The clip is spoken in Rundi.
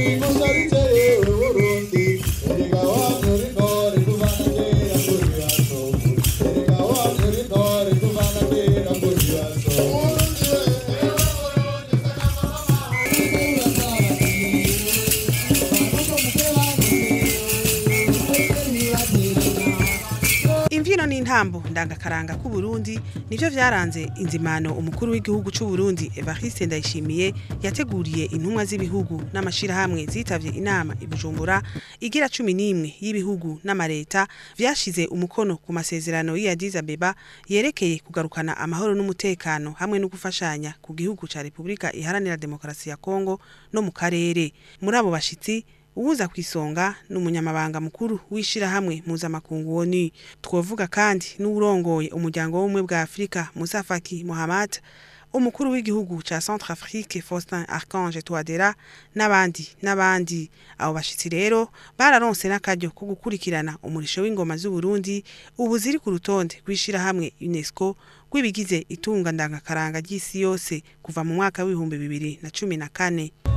Singusharize yewe Burundi, erega wamye uri intore kuva na kera kuri ba sokuru, erega wamye uri intore kuva na kera kuri ba sokuru. Imvyino n'intambo ndangakaranga k'u Burundi nivyo vyaranze inzimano umukuru w'igihugu c'u Burundi Evariste Ndayishimiye yateguriye intumwa z'ibihugu n'amashirahamwe zitavye inama i Bujumbura igira 11 y'ibihugu n'amareta vyashize umukono ku masezerano y'i Addis Abeba yerekeye kugarukana amahoro n'umutekano hamwe no gufashanya ku gihugu ca Republika Iharanira Demokarasi ya Kongo no mu karere. Muri abo bashitsi, uwuza kw'isonga n'umunyamabanga mukuru w'ishirahamwe mpuzamakungu ONU. Twovuga kandi n'uwurongoye umuryango w'ubumwe bwa Afrika Moussa Faki Mahamat, umukuru w'igihugu ca Centrafrique Faustin Archange Touadera n'abandi n'abandi. Abo bashitsi rero bararonse n'akaryo ko gukurikirana umurisho w'ingoma z'u Burundi ubu ziri ku rutonde rw'ishirahamwe UNESCO rw'ibigize itunga ndangakaranga ry'isi yose kuva mu mwaka w'2014.